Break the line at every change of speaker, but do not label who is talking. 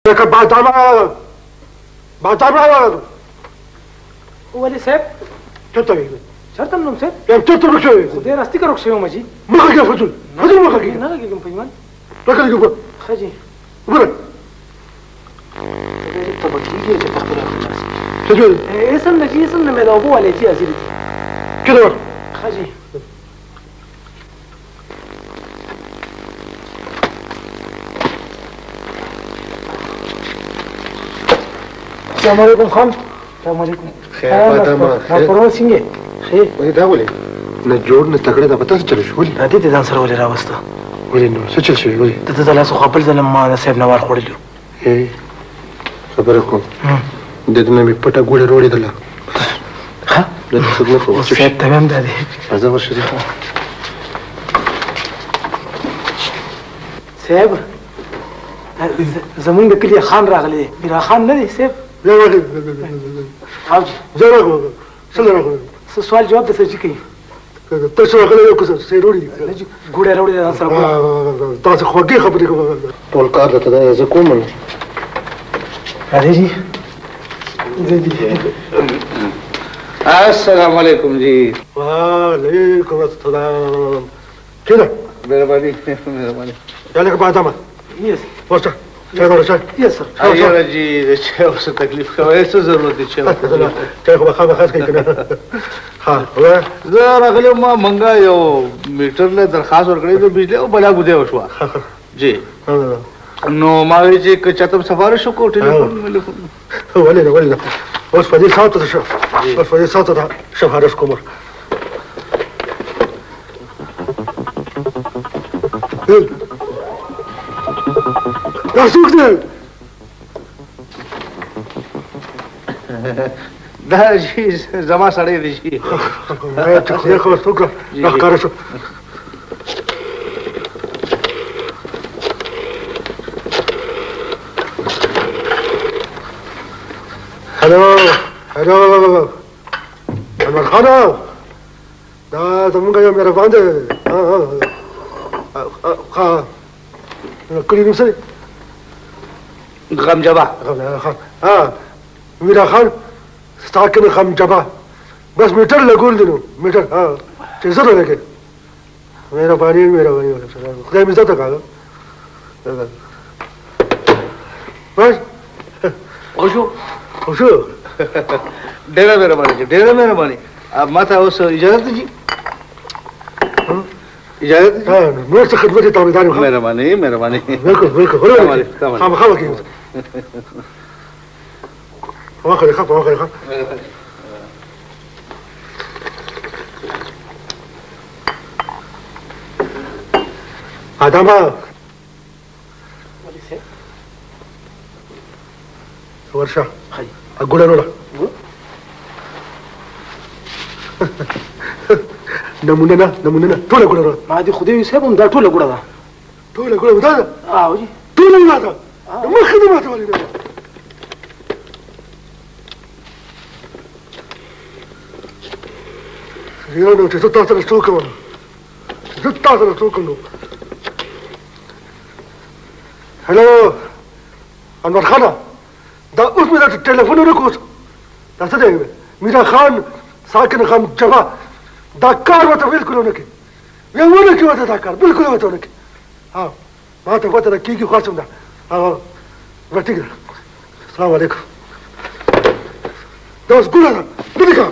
لکه بادامه بادامه.
ولې صاحب؟
چېرته وې؟
چېرته نوم صاحب؟
چېرته ورک شوې؟
خدای راستي که ورک شوی یم جي.
مه غږېږه فضول، فضول مه غږېږه.
نه غږېږم په ایمان.
راکړه.
ښه جي.
وګوره
ته به کېږي چې ته خپله خلاص.
څه جوړ؟
اسم نه جي، اسم نه مې د اوبو والې جي حاضرې دي.
کله ور؟
ښه جي. السلام علیکم خان. السلام علیکم.
خیر بادامه.
خیر پروا څنګه؟ خیر.
ولې دا ولې نه جوړ نه تکړه دا په تاسو چل شو؟ ولې
دا دې ځان سره ولې راوسته؟
ولې نو څه چل شوي؟ ولې
د ده د لاسو خو بل ځل ما د صاحب نه وار خوړلی و.
خبره کوم، د ده نه مې پټه ګوړه روړېدله.
ښه
د ده څه نه کوم.
صاحب ته هم دا دی.
راځه ورشه.
صاحب زمونږ د کلي خان راغلی دی، میرا خان نه دی صاحب؟ څه سوال جواب د څه چې کوي؟
تاسو راغلی یو که څه راوړي؟
ګوړی راوړې ده سره.
تاسو خوږې خبرې کوئ. ټول کار درته دا زه کوم نو.
راځئ جي.
السلام علیکم جی.
وعلیکم السلام. کېنه.
مهرباني مهرباني.
یا لکه بادامه.
یس.
ورشه چای راوړه. چای.
یس سر.
یاره جي د چای اوس تکلیف کوی، څه ضرورت دی چای؟
چای خو به خامخا څښئ که نه؟ ها.
زه راغلی وم، مونږه یو میټر له درخواست ورکړی د بجلۍ او بلا ګودی وشوه جي. نو ما ویل چې که چاته هم سفارش وکړو ټلیفون ملیفون.
ولې نه، ولې نه، اوس په دې ساعت ته شو، اوس په دې ساعت ته سفارش کوم. دا څوک دی؟
دا جي زما سړی دی جي.
چې خدای خبر څوک راښکاره شو. هلو هلو انور خان، دا زمونږ یو مهربان دی. ها، کلي نوم څه دی؟
غمجبه.
خان. ها میرا خان ساکن غمجبه، بس میټر لګول دی. نو میټر ها چې زه لګې. مهرباني مهرباني، خدای مې عزت کړه. بس
وشو
وشو.
ډېره مهرباني جي، ډېره مهرباني. ما ته اوس اجازه ده جي؟ اجازه ده؟
نور څه خدمت تابعدار یم.
مهرباني مهرباني.
بالکل بالکل. خامخا وکړئ. واخلې ښه، واخلې ښه. ادمه ورشه ګوړه راوړه. نمونه نه، نمونه نه، ټوله ګوړه راوړه.
ما دې خدای صاحب هم دا ټوله ګوړه ده.
ټوله ګوړه ده؟
او جي
ټوله ګوړه ده. مخې دې ماته ولې نه؟ یاره نو چې زه تا سره څه وکړم، زه تا سره څه وکړم نو. هلو انور خانه، دا اوس مې دا ټلیفون ورک. اوس دا څه دی؟ میرا خان ساکن غم جبه، دا کار ورته بالکل ونه کړي، بیا ونه کړي ورته دا کار بالکل ورته ونه کړي. ها ما ته پته ده کېږي، خو هسې ده. ها ټیک ده. السلام علیکم. دا اوس ګوره ده نه.